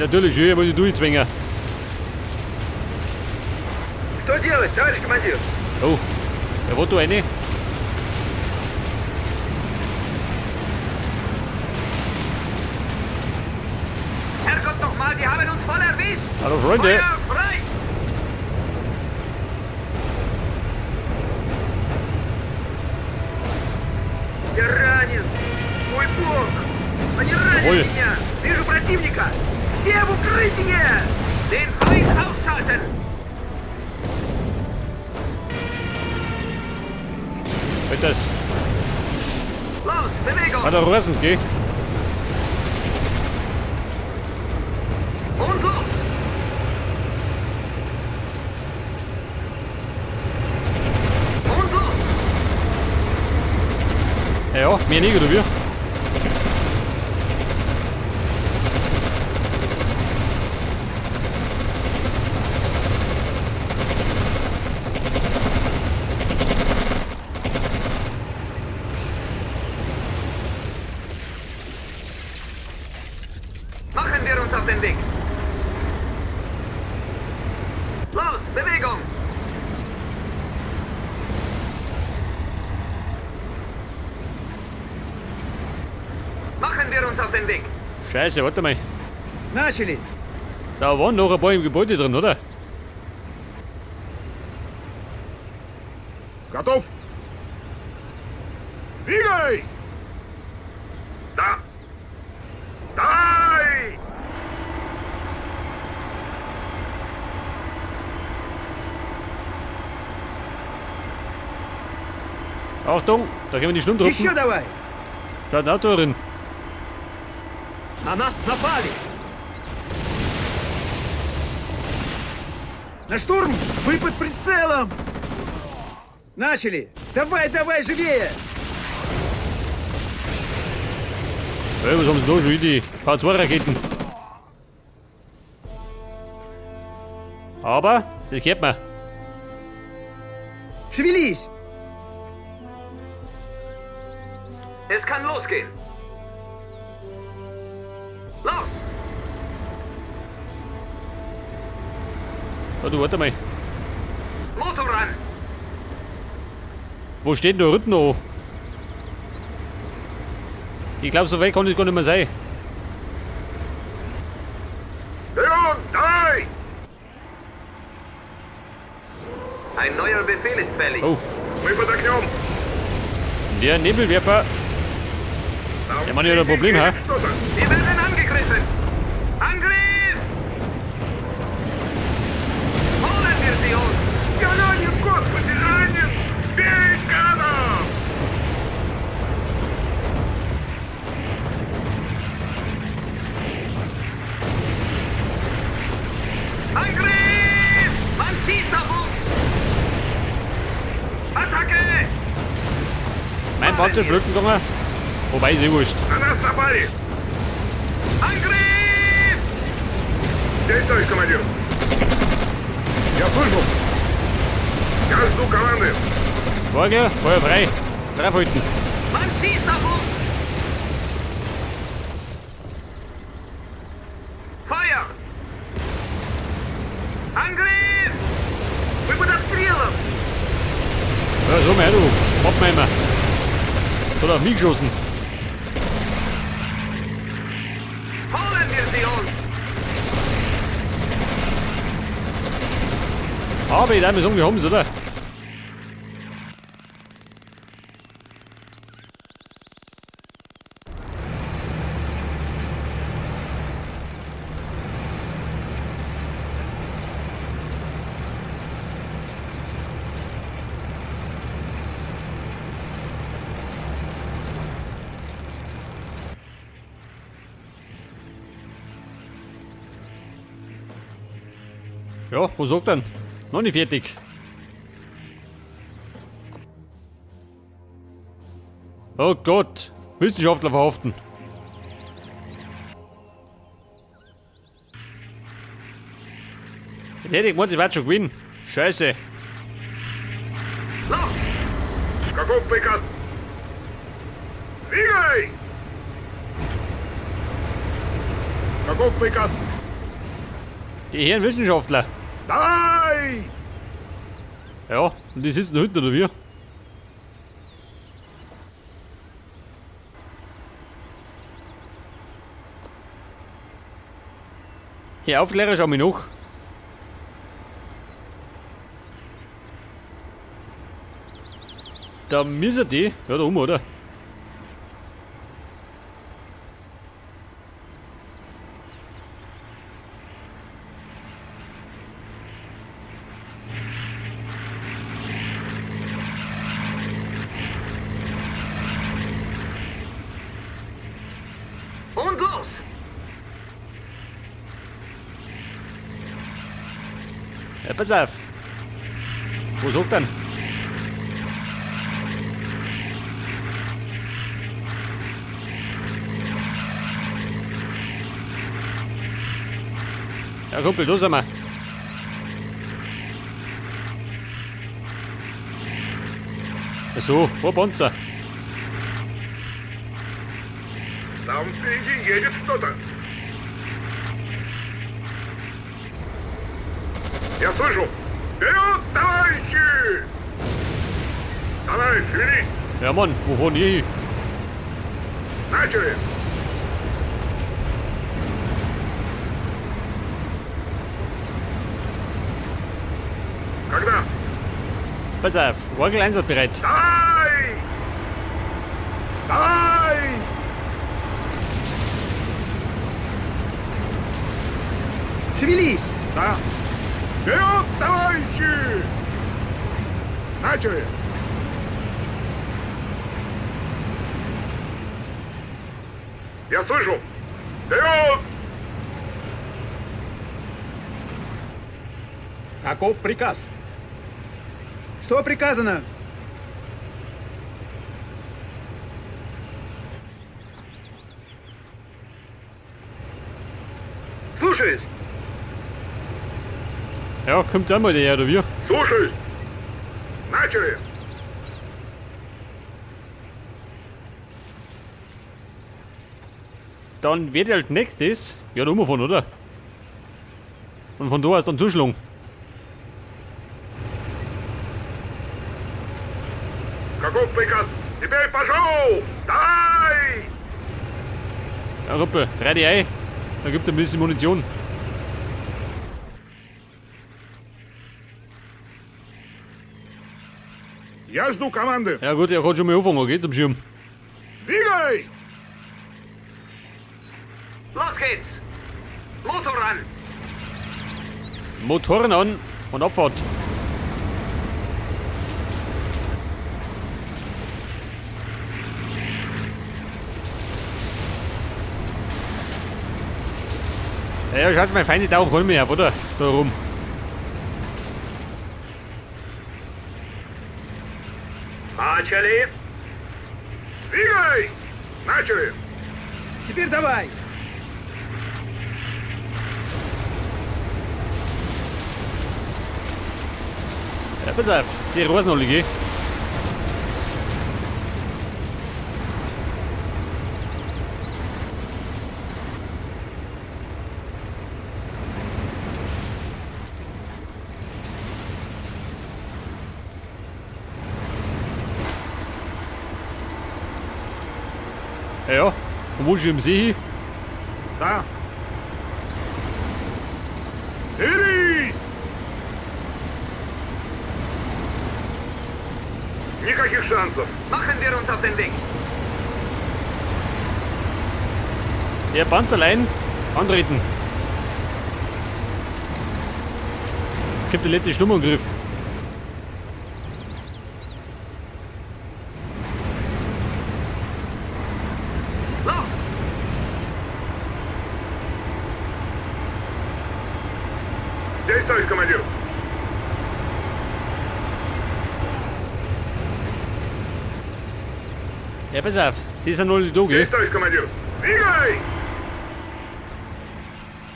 Natürlich, hier muss ich durchzwingen. Что делать, товарищ командир? Oh, ja, wo du eine? Herrgott nochmal, die haben uns voll erwischt! Hallo Freunde. Feuer frei! Я ранен! Мой бог! Они ранили Jawohl. меня! Вижу противника! Все в укрытие! Den Feind ausschalten! Halt das. Los, Bewegung! Hat er Rössens, gell? Und los! Und los! Ja, ja, mehr nicht, oder wie? Machen wir uns auf den Weg! Los, Bewegung! Machen wir uns auf den Weg! Scheiße, warte mal. Начали! Da waren noch ein paar im Gebäude drin, oder? Готов? Двигай! Да! Давай! Achtung, da kommen die Sturmtruppen. Еще давай! Da ein Auto drin. На нас напали! На штурм! Вы под прицелом! Начали! Давай, давай, живее! Hey, was haben sie da schon? Die V2-Raketen. Aber, das kennt man. Шевелись! Es kann losgehen! Los! Oh, du, warte mal. Motor an! Wo steht denn der Rücken noch? Ich glaube, so weit kann das gar nicht mehr sein. Леон, давай! Ein neuer Befehl ist fällig. Oh, Мы под огнем! der Nebelwerfer. Там Der Mann hat ein Problem, ha? Что-то! Wir werden angegriffen! Angriff! Holen wir sie uns! Я ранен, господи, ранен! Бей гадов! Angriff! Man schießt auf uns! Attacke! Mein Panzer flöten gegangen. Wobei, ist eh wurscht. На нас напали! Angriff! Здесь, товарищ командир! Я слышу! Я жду команды! Morgen, Feuer frei. Draufhalten. Man schießt auf uns! Feuer! Angriff! Мы под обстрелом! Ja, so mal, du. Pappenheimer. Hat auf mich geschossen. Holen wir sie uns! Aber ich darf mir sagen, wir haben's, oder? Ja, was sagt denn? Noch nicht fertig. Oh Gott, Wissenschaftler verhaften. Jetzt hätte ich gemeint, das wird schon gewinnen. Scheiße. Los! Каков приказ? Двигай! Каков приказ? Die Herren Wissenschaftler. Давай! Ja, und die sitzen da hinten, oder wie? Herr Aufklärer, schau mich nach. Da müssen die. Ja, da oben, oder? Und los! Ja, pass auf. Wo sagt denn? Ja, Kumpel, da sind wir. Ach so, wo Panzer? Там впереди едет что-то. Я слышу. Вперед, товарищи! Давай, шевелись! Ja, Mann, wo fahren die hin? Начали! Когда? Pass auf, Orgel einsatzbereit. Давай! Давай! Шевелись! Да! Вперед, товарищи! Начали! Я слышу! Вперед! Каков приказ? Что приказано? Слушаюсь! Ja, kommt einmal der her, oder wie? Слушаюсь! Начали! Dann wird halt nächstes. Ja, da umfahren, oder? Und von da aus dann zuschlagen. Каков приказ? Теперь пошел! Давай! Ja, Ruppel, rei dich ein. Da gibt es ein bisschen Munition. Я жду команды! Ja gut, er kann schon mal anfangen, geht am Schirm. Двигай! Los geht's! Motor an! Motoren an und Abfahrt. Ja, schaut mal, Feinde tauchen kann mehr auf, oder? Da rum. Начали! Двигай! Начали! Теперь давай! Ja, pass auf, sehr rosenollig, gell? Ja, ja. Und wo schirmen Sie hin? Да. Шевелись! Никаких шансов. Machen wir uns auf den Weg! Ja, Panzerlein, antreten. Gibt der letzte Sturmangriff. Los! Здесь, товарищ командир. Ja, pass auf, sie sind alle da, gell? Здесь, товарищ командир. Двигай!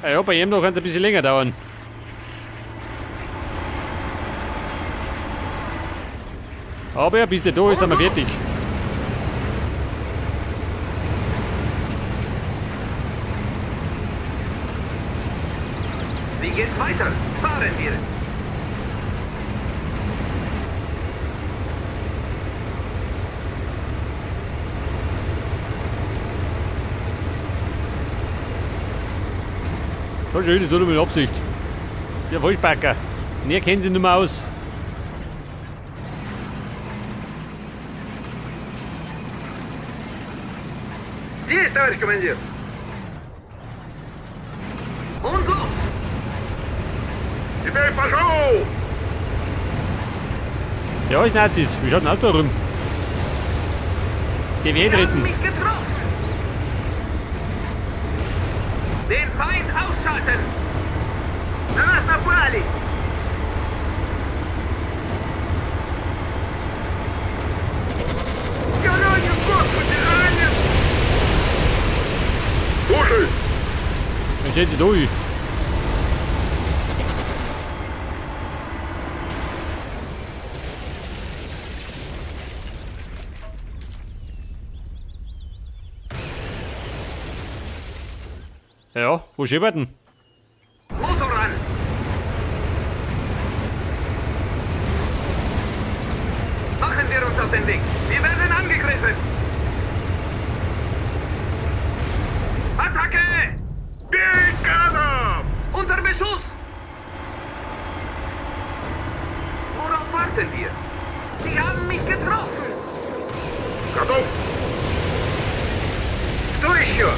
Ja, ja, bei jedem noch kann es ein bisschen länger dauern. Aber ja, bis der da ist, sind wir fertig. Wie geht's weiter? Fahren wir! Das ist schön, das mit Absicht. Der Vollspacker. Mehr kennen sie nicht mehr aus. Здесь, товарищ командир! Und los! Теперь пошел! Ja, ist Nazis. Wie schaut denn aus da drüben? Die Sie haben Wehrtritten. mich getroffen! Den Feind ausschalten! На нас напали! Я ранен, господи, ранен! Слушай! Was steht die da hin? Ja, wo scheppert denn? Motor an! Machen wir uns auf den Weg. Wir werden angegriffen. Attacke! Бей гадов! Unter Beschuss! Worauf warten wir? Sie haben mich getroffen! Готов! Что еще?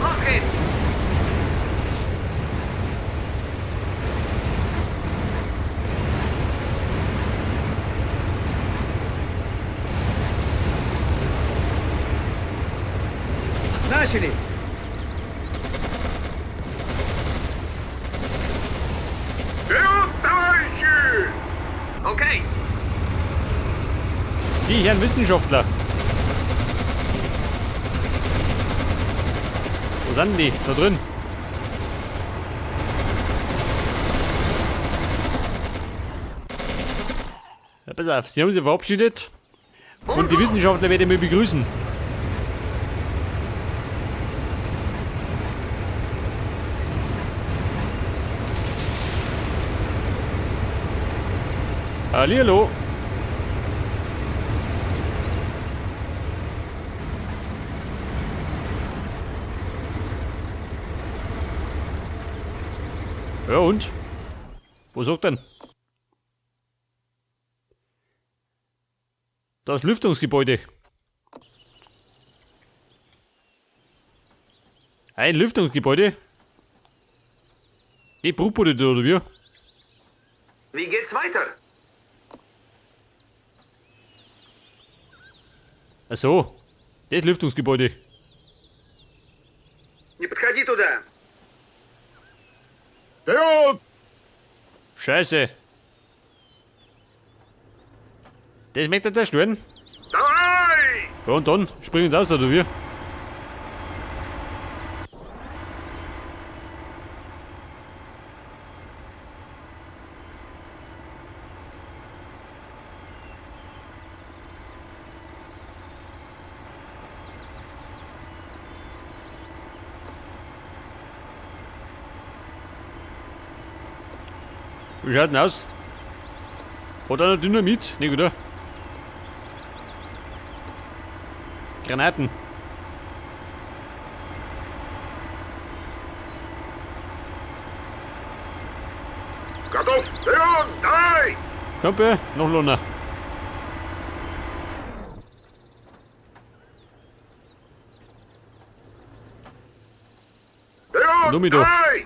Los geht's! Начали! Вперед, товарищи! Okay, Die Herren Wissenschaftler. Wo sind die? Da drin. Ja, pass auf, sie haben sich verabschiedet. Und die los! Wissenschaftler werde ich mal begrüßen. Hallihallo. Ja und? Wo sagt denn? Das Lüftungsgebäude. Ein Lüftungsgebäude? Die Brutbude da, oder wie? Wie geht's weiter? Ach so, das Lüftungsgebäude. Не подходи туда! Вперед! Scheiße. Das möchte er zerstören. Давай! Ja, und dann springen sie raus, oder wie? Wie schaut denn aus? Hat einer Dynamit? Nee, oder? Granaten. Готов! Вперед! Давай! Kumpel, noch Luna. Вперед! Ну, иду. Давай!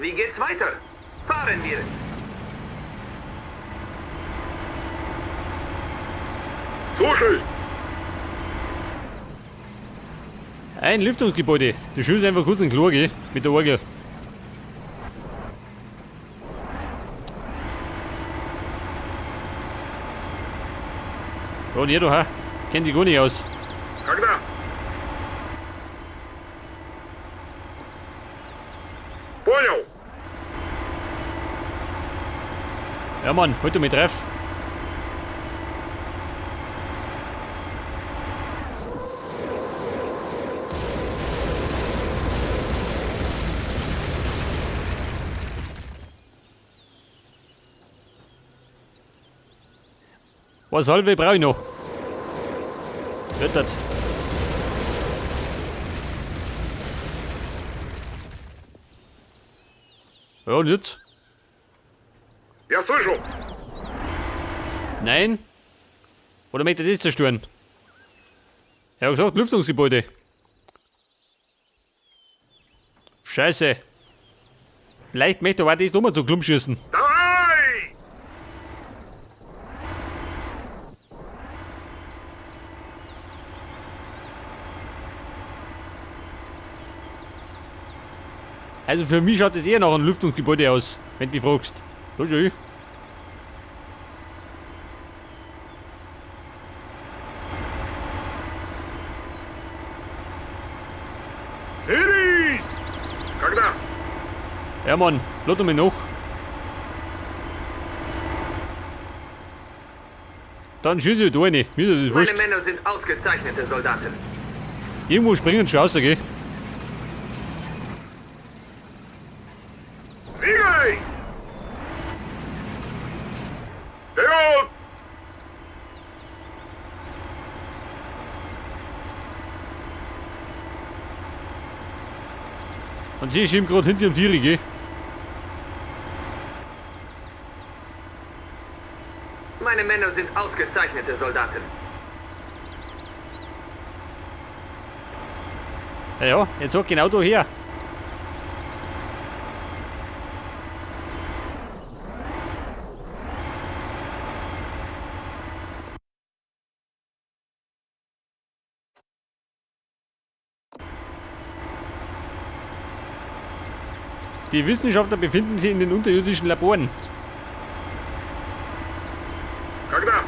Wie geht's weiter? Fahren wir! Слушаюсь! Ein Lüftungsgebäude. Du schießt einfach kurz in den Klo, gell? Mit der Orgel. Ja, und ihr da, ha? Kennt die gar nicht aus. Когда? Понял! Ja, Mann, heute mit treff. Was halbe brauche ich noch? Wird das? Ja, und jetzt? Я слышу! Nein? Oder möchte er das zerstören? Er hat gesagt, Lüftungsgebäude. Scheiße. Vielleicht möchte er auch das nochmal zu Klump schießen. Давай! Also für mich schaut das eher nach einem Lüftungsgebäude aus, wenn du mich fragst. So schön. Соберись! Когда? Ja Mann, lad mich noch. Dann schieße ich da rein. Mir ist das Meine wurscht. Männer sind ausgezeichnete Soldaten. Irgendwo springen sie raus, gell? Двигай! Вперед! Und sie schieben gerade hinter dem Vieri, gell? Meine Männer sind ausgezeichnete Soldaten. Ja, ja, jetzt sag genau da her. Die Wissenschaftler befinden sich in den unterirdischen Laboren. Когда?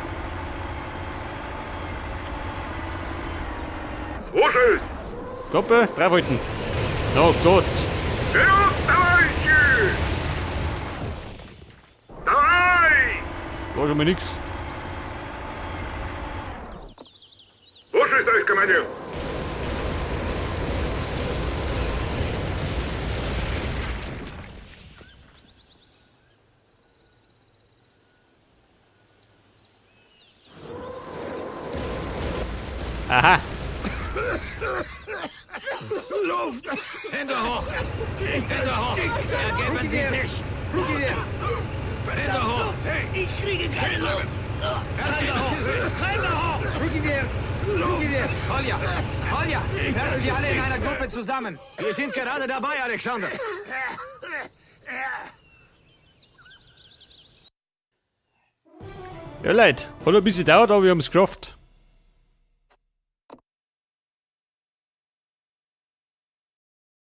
Слушаюсь! Gruppe, draufhalten. Na Gott. Вперед, товарищи! Давай! War schon mal nix. Слушаюсь, товарищ командир! Aha. Luft! Hände hoch! Hände hoch! Ergeben Sie sich! Hände hoch! Ich kriege keine Luft! Hände hoch! Hände hoch! Руки вверх! Руки вверх! Kolja! Kolja! Werft sie alle in einer Gruppe zusammen! Wir sind gerade dabei, Alexander! Ja, Leute, hat ein bisschen gedauert, aber wir haben es geschafft.